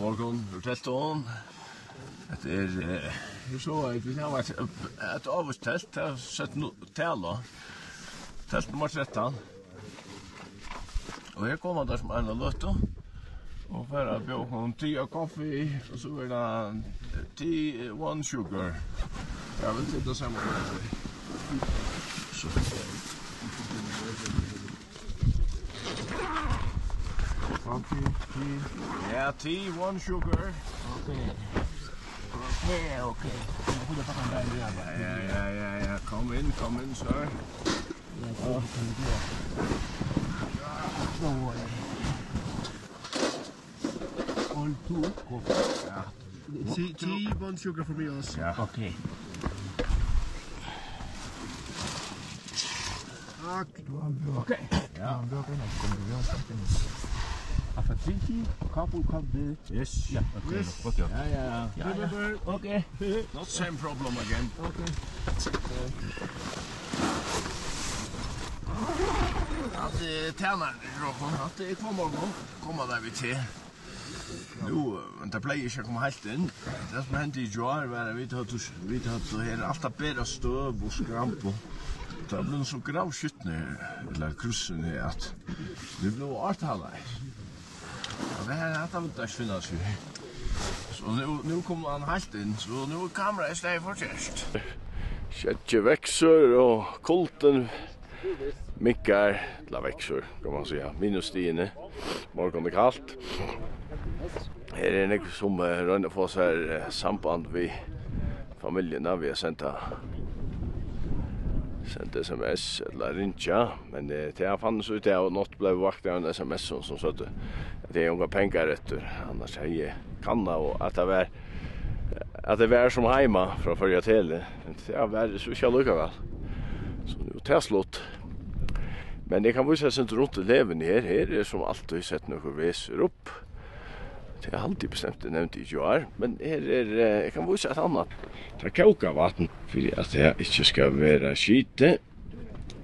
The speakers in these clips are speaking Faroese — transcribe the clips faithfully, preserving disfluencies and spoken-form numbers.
Morgun, fortalte hon. Hetta er, eh, eg sá, at vit hava eitt, eitt ávíst telt, tað er sett nú, tal á. Telt nummar trettan. Og her koma teir sum eina løtu og fara at bjóða okkum te og kaffi, og so er tað te, eh, one sugar. Ja, vit sita saman við tey. So. Coffee, tea. Ja, te, one sugar. Okay. Okay, okay. Ja, ja, ja, ja, ja. Come in, come in, sir. Don't worry. All two coffee. Ja. Tea, tea, one sugar for me also. Ja. Okay. Takk. Okay. Ja. After drinking, couple cup the... Yes. Yeah, okay. Yes. Okay. Ja, ja, ja. Ja, ja. Remember. Okay. Not same problem again. Okay. At, eh, tænarin, Rókun, at, eh, koma og koma der við te. Nú, men tað pleigur ikki at koma heilt inn. Tað sum hendi í gjár var, at vit høvdu, vit høvdu her alt at bera støv og skramb og tað bleiv so gravskitni, ella krussin, at vit blivu áttalaðir. Ja, men her, hatta vil tað ikki finna seg í. So nú, nú kom hann heilt inn, so nú er kameraið í staðin for kert. Skeggið veksur og kuldin minkar, ella veksur, kann man siga, minusstigini. Morgun er kalt. Her er nógv sum, eh, royna at fáa sær, eh, samband við familjuna við at senda, senda S M S ella ringja. Men, eh, tað fann eg so út av, og nátt bleiv vakt av ein S M S sum, sum søgdu, at tey hava ongar pengar eftir. Annars hevði eg kannað, og at tað var, at tað var sum heima frá Føroya Tele. Men tað var so ikki allíkavæl. So nú er tað slutt. Men eg kann vísa eitt sindur runt í leguni her. Her er sum altíð sett nøkur vesur upp. Tað haldi eg bestemt, eg nevndi í gjár, men her er, eh, eg kann vísa eitt annað. Tað kókar vatn fyri at tað ikki skal vera skitið.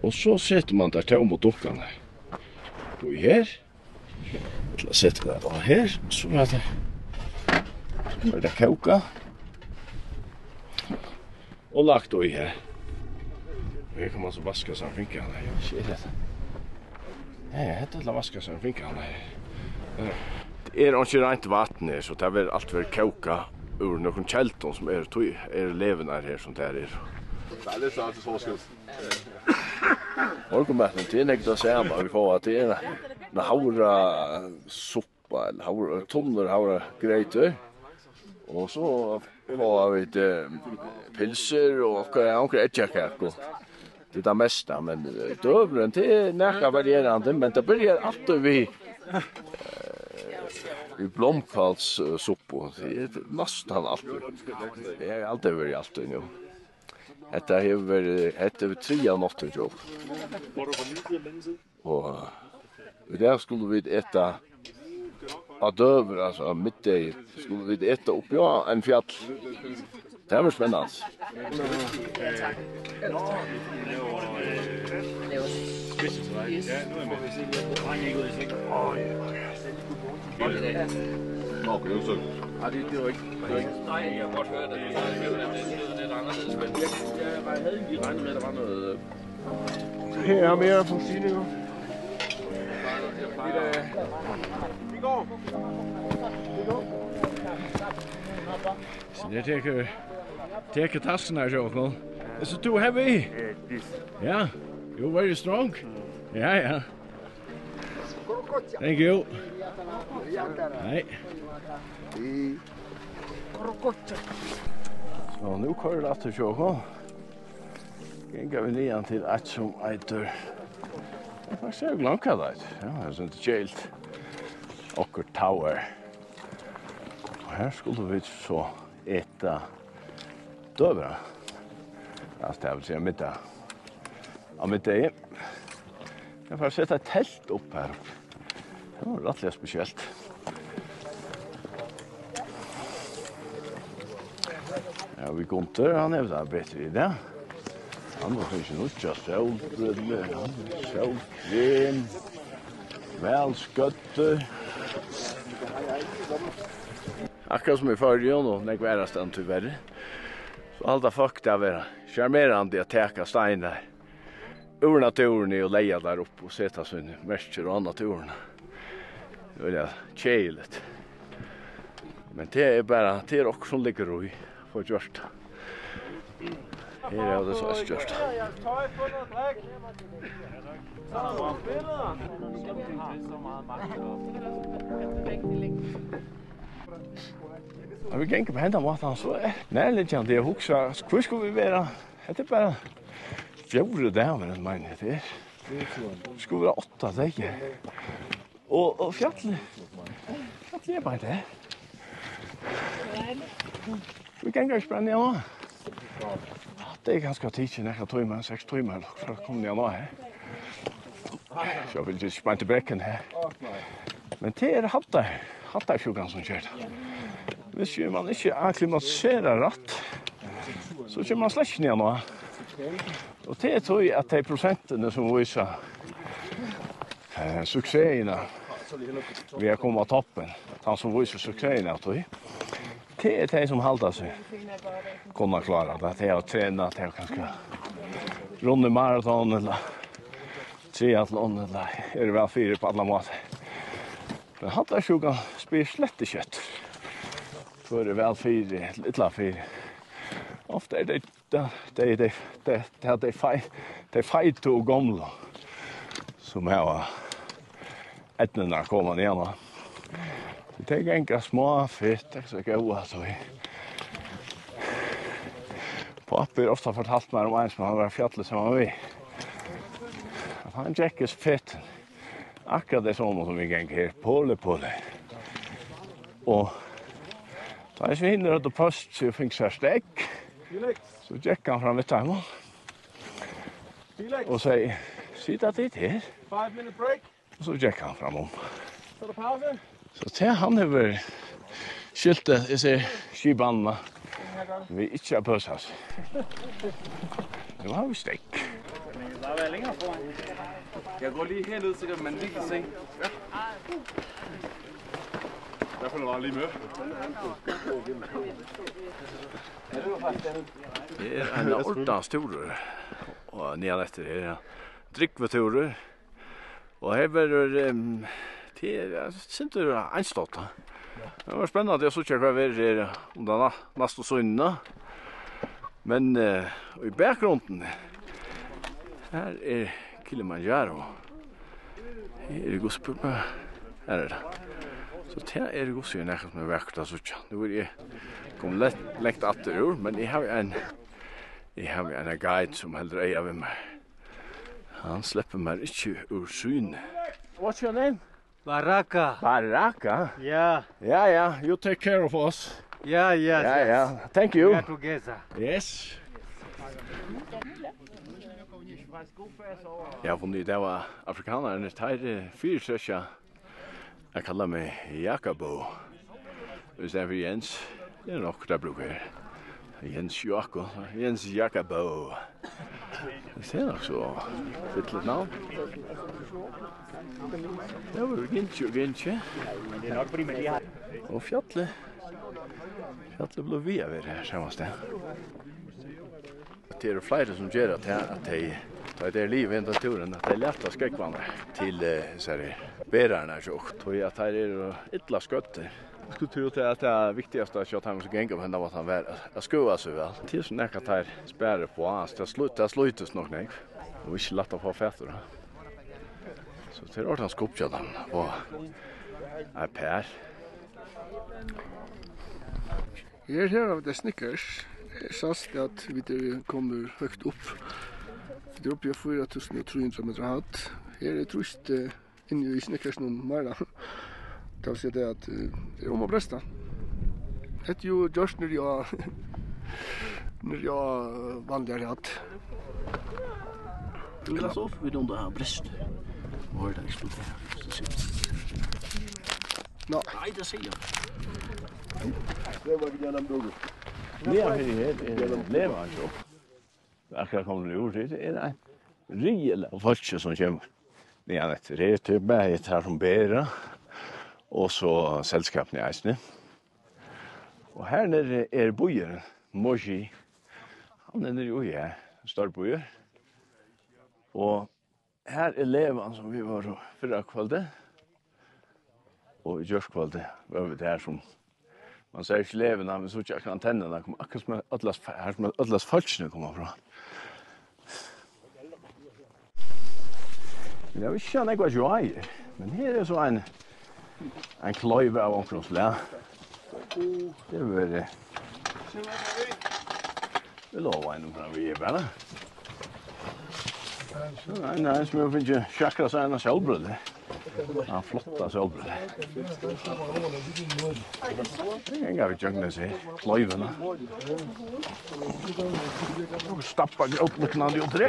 Og so setur man tær tómu dunkarnar í her. Ella setur tær á her, so er tað, so er tað kókað. Og lagt í her. Og her kann man so vaska sær um fingrarnar. Ja, sjá hetta. Ja, ja, hetta er til at vaska sær um fingrarnar her. Ja. Tað er einki reint vatn her, so tað verður alt verður kókað úr nøkrum keldum, sum eru, tí eru legurnar her, sum tær eru. Tað er so, at tað er so skjótt. Morgunmaturin, tað er nógv tað sama, vit fáa, tað er ein havra suppa, ella havra, tunnur havragreytur. Og so fáa vit, eh, pylsur og okkurt, ja, onkra eggjakaku. Tað er tað mesta, men, eh, døgurðin, tað er nakað varierandi, men tað byrjar altíð við, eh, við blómkálssuppu. Tað er næstan altíð. Tað er aldri verið altíð nú. Hetta hevur verið, hetta er triðja náttin hjá okkum. Og í dag skulu vit eta á døgurða, altso á middegi, skulu vit eta uppi á ein fjall. Tað verður spennandi. Nå, kan du så... Nej, det, det var ikke, det var ikke... Nej, jeg kan godt høre det. Det lyder lidt anderledes, men jeg, jeg, jeg havde egentlig regnet med, at der var noget... Her er mere forsyninger. So her tekur, tekur taskirnar hjá okkum. Is it too heavy? Yeah, this. Yeah? You're very strong? Yeah, yeah. Thank you. Hey. So, nú koyrir tað aftur hjá okkum. Ganga vit niðan til eitt sum eitur, eg faktiskt hevði gloymt hvat tað eitur. Ja, tað er sovorðið keilt. Okkurt Tower. Og her skulu vit so eta døgurða. Altso, tað vil siga middag. Á middegi. Eg fari at seta eitt telt upp her. Tað var rættiliga spesielt. Ja, vit Gunther, hann hevur tað betri í dag. Hann hevur fingið nýggjar sólbrillur, hann hevur sólkrem, væl skoyttur. Akkurát sum í Føroyum og nógv aðrastaðni tíverri, so halda fólk tað vera sjarmerandi at taka steinar úr náttúruni og leggja teir upp og seta síni merkir á náttúruna. Tað er keðiligt. Men tað er bara, tað er okkurt sum liggur í, at fáa gjørt tað. Her er tað so alt gjørt. Tá vit ganga upp á hendan mátan, so er nærliggjandi at hugsa, hví skulu vit vera, hetta er bara fjórði dagurin, meini eg, hetta er. Vit skulu vera átta dagar. Og, og fjallið, fjallið er bara her. Vit ganga ikki bara niðan á. Tað er kanska tikið nakrar tímar, seks tímar, ella hvat, at koma niðan á her. So eg vil ikki beint í brekkum her. Men tað er hattar, hattarsjúkan sum ger tað. Hvis man ikki akklimatiserar rætt, so kemur man slett ikki niðan á. Og tað er tí at tey prosentini sum vísa, eh, suksessina við at koma á toppin, tann sum vísir suksessina av tí, tað er tey sum halda seg kunna klára tað. Tey hava trenað, tey hava kanska runnið maraton ella triathlon ella eru væl fyri á allar mátar. Men hattarsjúkan spyr slett ikki eftir, hvør er væl fyri ella illa fyri. Ofta er tað tað, tey, tey, tey, tey, tey fei-, tey feitu og gomlu, sum hava eydnuna at koma niðan á. Tey ganga smá fitt, tey so góða, so. Pápi hevur ofta fortalt mær um ein, sum hann var á fjalli saman við. At hann gekk í fittum. Akkurát tey somu, sum vit ganga her. Poli, poli. Og tá ið hinir høvdu pøst seg og fingu sær steðg, so gekk hann fram við teimum og segði: "Sita tit her." Five minute break. Og so gekk hann fram um. So er tað pause. So tað, hann hevur skilt, eg sigi, skipanina við ikki at pøsa seg. Nú hava vit steðg. Jeg går lige herned, så kan man lige se. Der får du bare lige med. Her er ein ordans túrur, og niðan eftir her, ja. Drúgvutúrur. Og her verður, ehm, tað er, ja, sindur einstátt, ha. Ja. Tað verður spennandi at síggja, hvat verður her undan næ-, næstu sýnina. Men, eh, í bakgrundini, her er Kilimanjaro. Her er hvussu, her er tað. So tað er hvussu er nakað sum er vakurt at síggja. Nú eri eg komin langt, langt aftur úr, men eg havi ein, eg havi ein guide sum heldur eyga við mær. Hann sleppur mær ikki úr sýni. What's your name? Baraka. Baraka? Yeah. Yeah, yeah. You take care of us. Yeah, yes, yeah, yes. Yeah. Thank you. We are together. Yes. Eg havi funnið út av, at afrikanararnir, teir, eh, fyritrekkja at kalla meg Jakobo í staðin fyri Jens. Tað er nokk, tað brúka eg. Jens Joakko, Jens Jakobo. Tað er nokk so fitligt navn. Tað var Ginki og Ginki. Og fjallið. Fjallið bleiv við at vera her sama stað. Tað eru fleiri sum gera tað, at tey, tá tey eru liðug við hendan túrin, at tey lata skógvarnar til, eh, hesar berarnar, so, tí at teir eru illa skøddir. Eg skuldi trúð, at tað viktigasta hjá teimum sum ganga upp hendan mátan var at, at skøða seg væl. Tað er so nakað, teir spara upp á, altso, tað slí-, tað slítist nokk nógv. Og ikki lætt at fáa fatur á. So tað er ordan skubb hjá teimum. Og eitt par. Her, her hava vit Snickers. Her sæst at vit eru komnir høgt upp. Vit eru uppi á fýra túsund og trý hundrað metra hædd. Her er trýst, eh, inni í Snickersinum meira. Tað vil siga tað at, eh, tað er um at bresta. Hetta er jú gjørt niðri á, niðri á, eh, vanligari hædd. Tú vil altso upp við undan her brest. Nú er tað eksplodera. So seg. Nei. Nei, tað sigi eg. Nei, fyri her er levandi upp. Akkurát komin úr, tað er ein riga av fólki sum kemur. Niðan eftir her, tað er bæði teir sum bera Og so selskapini eisini. Og her niðri er býurin, Mogi. Hann er niðri í her, stór býur. Og her er legan, sum vit vóru fyrra kvøldið. Og í gjárkvøldið vóru vit her, sum man sær ikki leguna, men síggja akkurát antennuna, koma akkurát sum øll, her sum øll fólkini koma frá. Vit hava ikki so nógvar gjáir, men her er so ein, ein kleiva av onkrum slag. Tað verður, vit lova einum fram við bara. So ein, ein sum hevur fingið sjakrað sær eina sólbrillur. Ja, flotta sólbrillur. Tey ganga við gjøgnum hesa kleivuna. Og stappa grótmiknandi út í træ.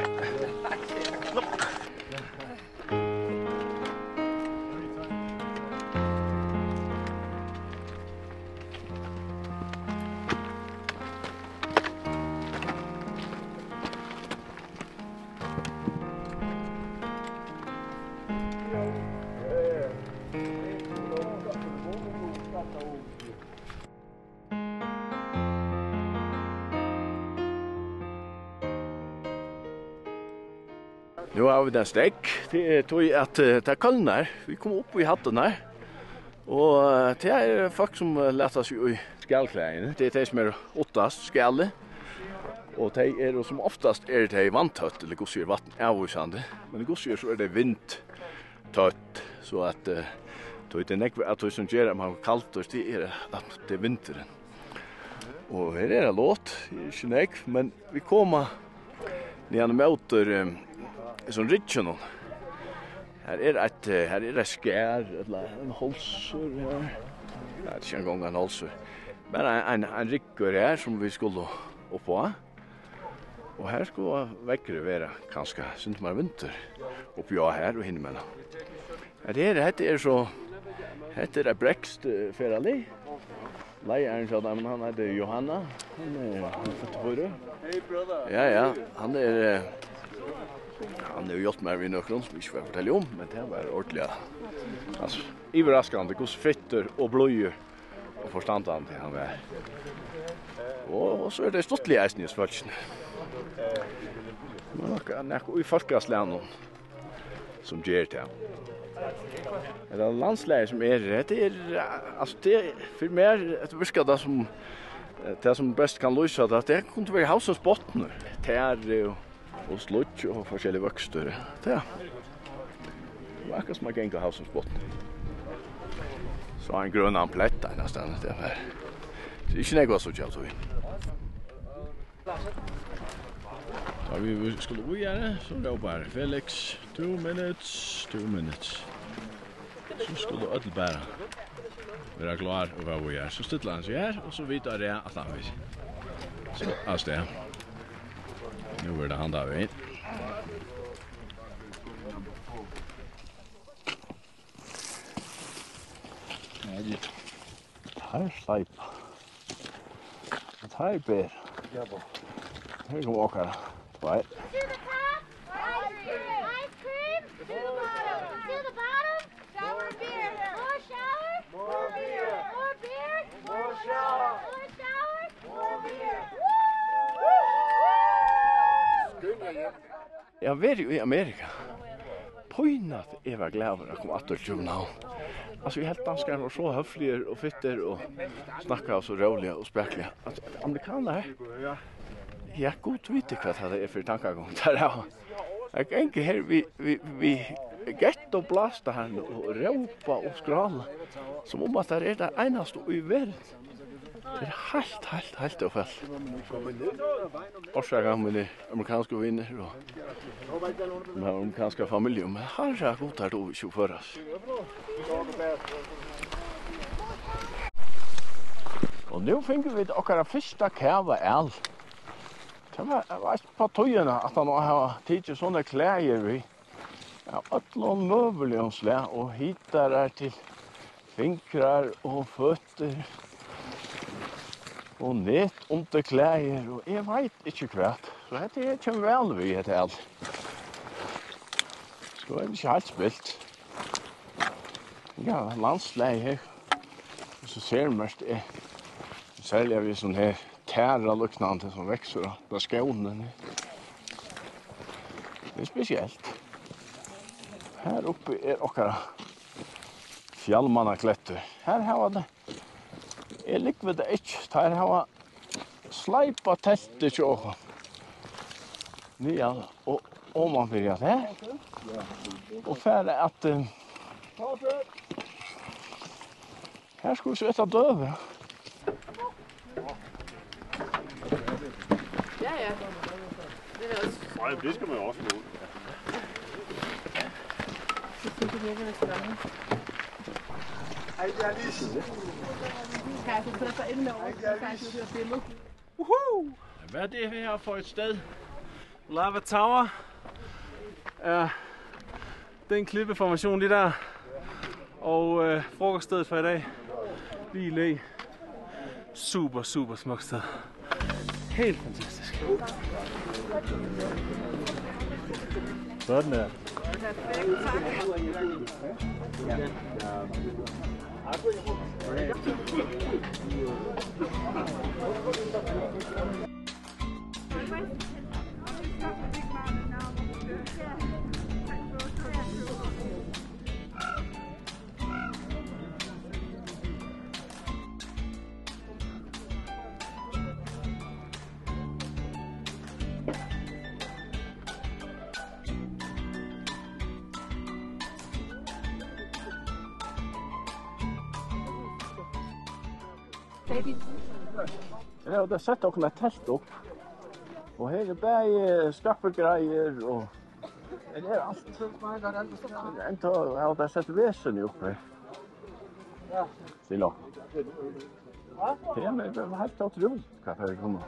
Nú hava vit ein steðg. Tað er tí, at, eh, tað kólnar. Vit koma upp í hæddirnar. Og, eh, tað eru fólk, sum, eh, lata seg í skalklæðini. Tað eru tey, sum eru uttast skalið. Og tey eru, sum oftast eru tey vatntøtt, ella hvussu er, vatnavvísandi. Men hvussu er, so eru tey vindtøtt. So at, eh, tí tað er nógv av tí, sum ger, at man er kaldur, tað er, at tað er vindurin. Og her er eitt lot, tað er ikki nógv, men vit koma niðan ímóti, eh, hesum ryggjunum. Her er eitt, eh, her er eitt skarð, ella ein hálsur her. Ja, tað er ikki eingong ein hálsur. Men ein, ein, ein ryggur her, sum vit skulu upp á. Og her skuldi veðrið vera kanska eitt sindur meira vindur uppi á her og hinumegin. Hetta her, hetta er so, hetta er eitt bretskt, eh, ferðalag. Leiðarin hjá teimum, hann eitur Jóhanna. Hann er, hann er fittur burður. Hey, brother. Ja, ja, hann er, eh, hann hevur hjálpt mær við nøkrum, sum eg ikki fari at fortelja um, men tað var ordiliga, altso, yvirraskandi, hvussu fittur og blíður og forstandandi hann var. Og, og so eru tey stuttlig eisini, hesi fólkini. Men nakað, nakað í fólkaslagnum, sum ger tað. Hetta landslagið, sum er her, hetta er, altso, tað er, fyri mær, hetta virkar tað sum, eh, tað, sum best kann lýsa tað, at tað kundi verið havsins botnur. Tað er, eh, og slíggj og forskelligur vøkstur. Ja. Tað var akkurát sum at ganga á havsins botni. Sá ein grønan plett einastaðni, tað var, tað er ikki nógv at síggja av tí. Tá vit, vit skulu víðari, so rópar Felix: "Two minutes, two minutes." So skulu øll bara vera klár og fara víðari. So stillar hann seg her, og so vit á rað aftan við. So, avstað. Nú verður tað handan vegin. Teir sleipa. Og teir bera. Her koma okkara tveir. To the top, ice cream. Ice cream. To the bottom. To the bottom, sour beer. More shower. More beer. More beer. More shower. More shower. More beer. Woo! Eg havi verið í Amerika. Pína, eg var glaður at koma aftur til København. Altso, eg helt danskarar vóru so høfligir og fittir og snakkaðu so róliga og spakuliga. Altso, amerikanarar, ja, Gud viti, hvat tað er fyri tankagongd teir hava. Eg gangi her við, við, við gett og blásta her og rópa og skrála, sum um at teir eru teir einastu í verðini. Tað er heilt, heilt, heilt óført. Orsaka, mínir amerikansku vinir og mína amerikanska familju, men harra Gud, har duga vit ikki at føra seg. Og nú fingu vit okkara fyrsta kava av. Tað var, var ikki á tíðini, at hann hevur tikið sovorðnar klæðir við. Av øllum møguligum slag, og hitarar til fingrar og føtur og net undir klæðir og eg veit ikki hvat. So hetta her kemur væl við, hetta alt. So er tað ikki heilt spilt. Ja, landslagið her. So sermerkt er. Serliga við sovorðnum her tara líknandi sum veksur á, á skóginum. Tað er spesielt. Her uppi er okkara fjallmannaklettur. Her hava tey, eg lúgvi tað ikki, teir hava sleipað teltið hjá okkum niðan og oman fyri at her og fara at, eh, her skulu vit so eta døgurða. Ja, ja. Det er også. Ej, det skal man jo også love. Jeg synes, det virker lidt spændende. Kan jeg få sat sig ind over? Kan jeg få det billede? Uhu! Hvad er det her for et sted? Lava Tower er den klippeformation lige der. Og øh, frokoststedet for i dag. Lige læ. Super, super smukt sted. Helt fantastisk. Sådan der. Her hava tey sett okkum eitt telt upp. Og her er bæði skaffigreiðir og her er alt. Enntá hava tey sett veseni upp her. Til okkum. Tað er heilt ótrúligt, hvat tað er komið.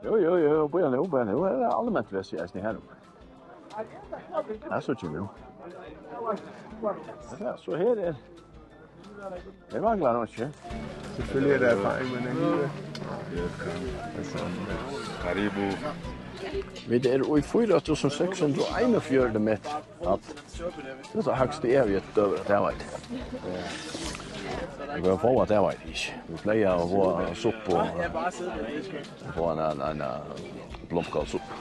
Jú, jú, jú, bíða nú, bíða nú. Her er alment vesi eisini her uppi. Her síggi eg nú. Ja, so her er, her manglar nokk ikki. Selvfølgelig er det erfaring, men det er alligevel. Karibu. Vit eru í fýra túsund seks hundrað og einogfjøruti metrar. At, tað er tað hægsta eg havi døgurða, tað veit eg. Vit fáa, tað veit eg ikki. Vit plaga at fáa suppu og, og fáa ein, ein, ein blómkálsuppu.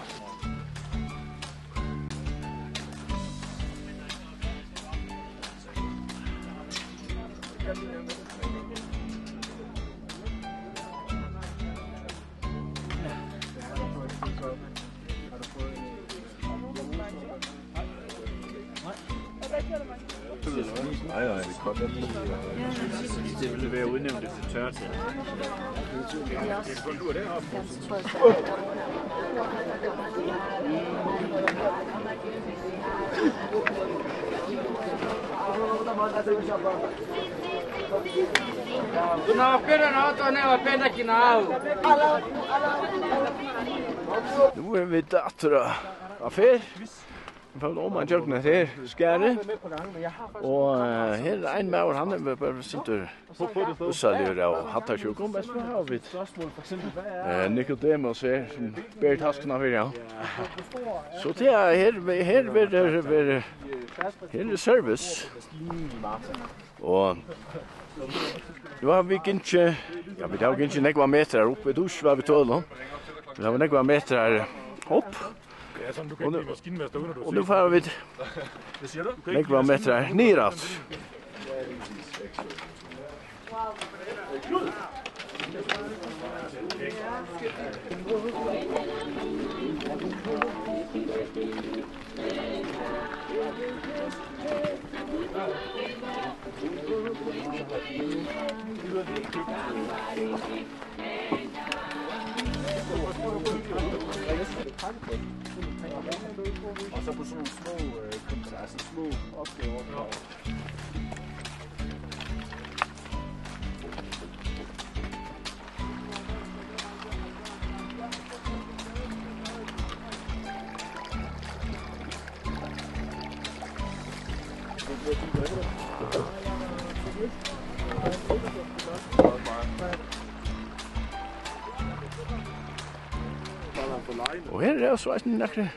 Nej, nej, det er godt. Det ville være udnævnt efter tørtæring. Tunawapenda na watu wanayewapenda kina hao. Nú eru vit aftur á, á ferð. Vit fara oman gjøgnum hetta her skarðið. Og, eh, her er ein maður, hann er bara sindur ussaligur av hattarsjúku, men so hava vit, eh, Nikodemus her, sum ber taskuna fyri hann. So tað er her, her verður, verður, her er service. Og nú hava vit gingið, ja, vit hava gingið nógvar metrar upp, vit hava ikki verið við tølum. Vit hava nógvar metrar upp. Og nú, og nú fara vit nógvar metrar niður aftur. Og så på sådan nogle små, øh, altså små opgaver. Og her eru so eisini nakrir,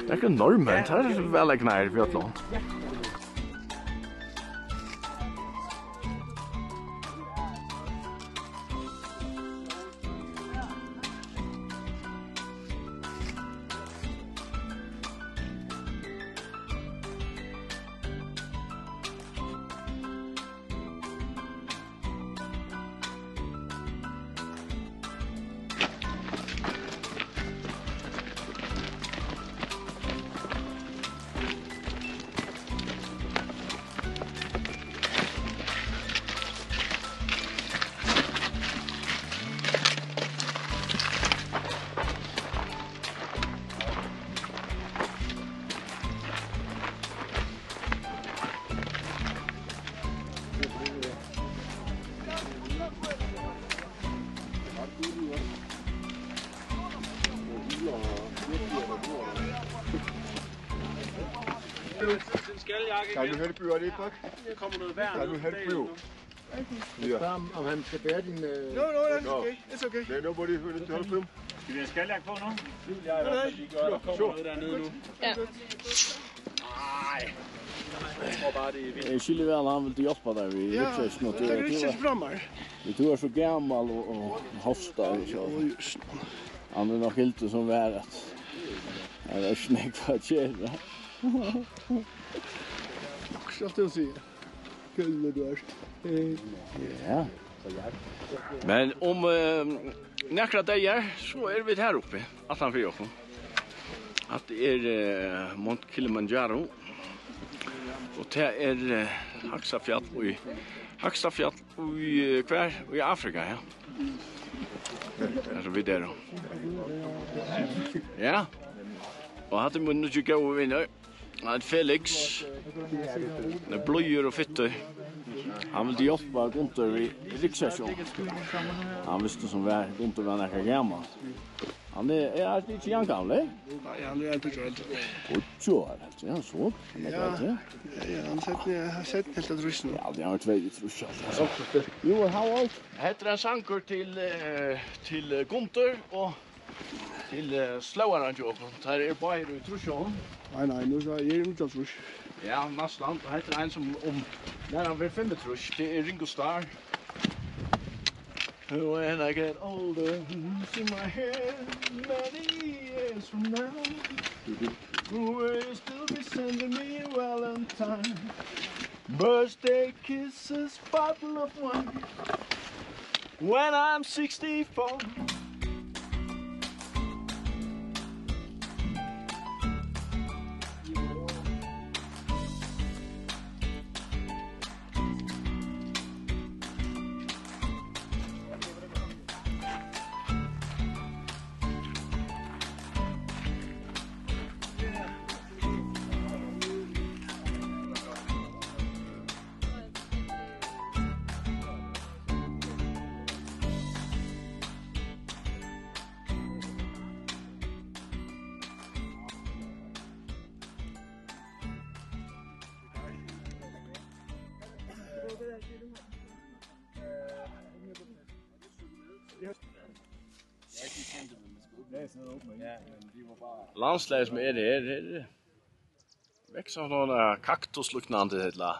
nakrir norðmenn, teir eru væl egnaðir fyri øllum. Kan du hælde bøger i, Bak? Kan du hælde bøger? Ja. Spørg ham, om han skal bære din, øh... No, no, that's okay. It's okay. There's nobody who to help him. Skal vi have skalljak på nu? Nej, nej. Nå, så. Ja. Nej. Jeg tror bare, det er vildt. Jeg skylder hver, han vil hjælpe dig ved rygsækken, og det er, det er, du er så gammel og, og hofter, så han vil nok helt det som være, at han er snakket for at tjene. Akkurat det, jeg siger. Kjell, du er. Eh. Ja. Men um, eh, nakrar dagar, so eru vit her uppi, aftan fyri okkum. Hatta er, eh, Mount Kilimanjaro. Og tað er, eh, hægsta fjall í, hægsta fjall í, eh, hvar? Í Afrika, ja. Her sum vit eru. Ja. Og hatta er mín nýggi góði vinur. Hann eitur Felix. Hann er blíður og fittur. Hann vildi hjálpa Gunther við ryggsekkin. Hann visti sum var, Gunther var nakað gamal. Hann er, er hann ikki javngamal, eh? Nei, hann er ein tíggju ár eldri. Tíggju ár, altso, ja, so. Ja, ja, ja, hann sett, ja, hann sett heilt at trýst nú. Ja, tað er tvey trýst, altso. You were how old? Hetta er ein sangur til, eh, til, eh, Gunther og til, eh, slóðaran hjá okkum. Teir eru báðir í trýssunum. Nei, nei, nú sá eg, eg eri í níggjuoghálvtrýss. Ja, næstan. Og hetta er ein sum um, nær hann verður fimmogtrýss, tað er Ringo Starr. When I get older, see my head many years from now. Will you still be sending me Valentine? Birthday kisses, bottle of wine. When I'm sixty-four. Landslagið sum er her, her, her. Veksur sovorðin kaktusliknandi ella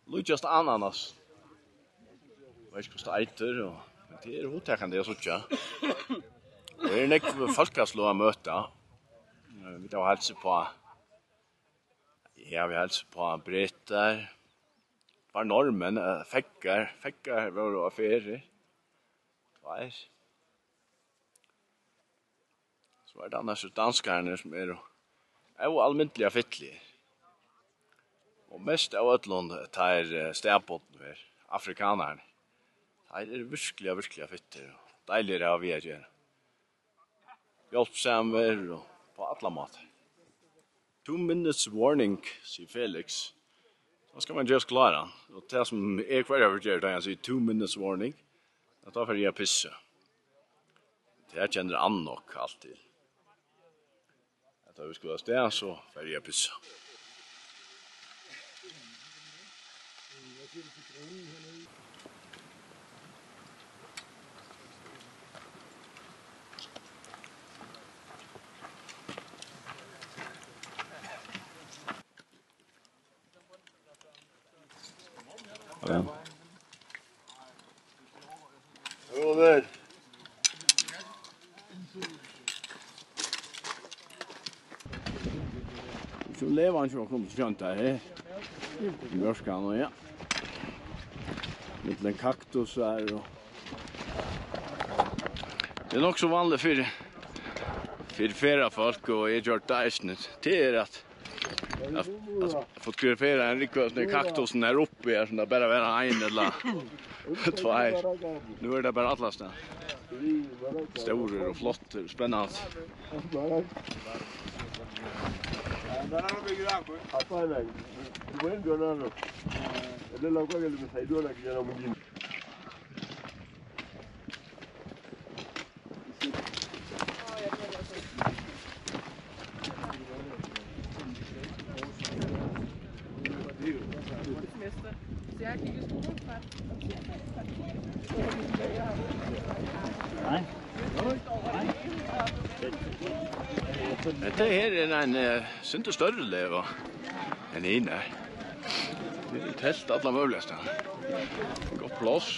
líkjast ananas. Veit ikki, hvussu tað eitur, og, men tað er hugtakandi at síggja. Og her er nógv fólkasløg at møta. Eh, vit hava heilsað uppá, ja, vit hava heilsað uppá bretar. Tveir norðmenn, eh, feðgar, feðgar vóru á ferð. Tveir. So er tað annars danskararnir, sum eru óalmindiliga fitligir. Og mest av øllum teir, eh, staðbundnu her, afrikanarnir. Teir eru virkiliga, virkiliga fittir og deiligir at hava við at gera. Hjálpsamir og á allar mátar. Two minutes warning, sigur Felix. Tá skal man gerast kláran. Og tað sum eg hvørja ferð geri, tá hann sigur two minutes warning, at tá fari eg at pissa. Tað kennir hann nokk alt til. At tá vit skulu avstað, so fari eg at pissa. Ja. Jú, vel. So levan hjá okkum sjónda her. Mjørkan og ja. Millum kaktusar og tað er nokk so vanligt fyri, fyri ferðafólk, og eg gjørdi tað eisini. Tað er at, at, at fotografera ein rúgvu av sovorðnum kaktusum her uppi, her sum tað bara vera ein ella tveir. Nú eru teir bara allastaðni. Stórir og flottir, spennandi. Hetta her er ein, eh, sindur størri leva enn hin her. Her er telt alla møguliga staðar. Gott pláss.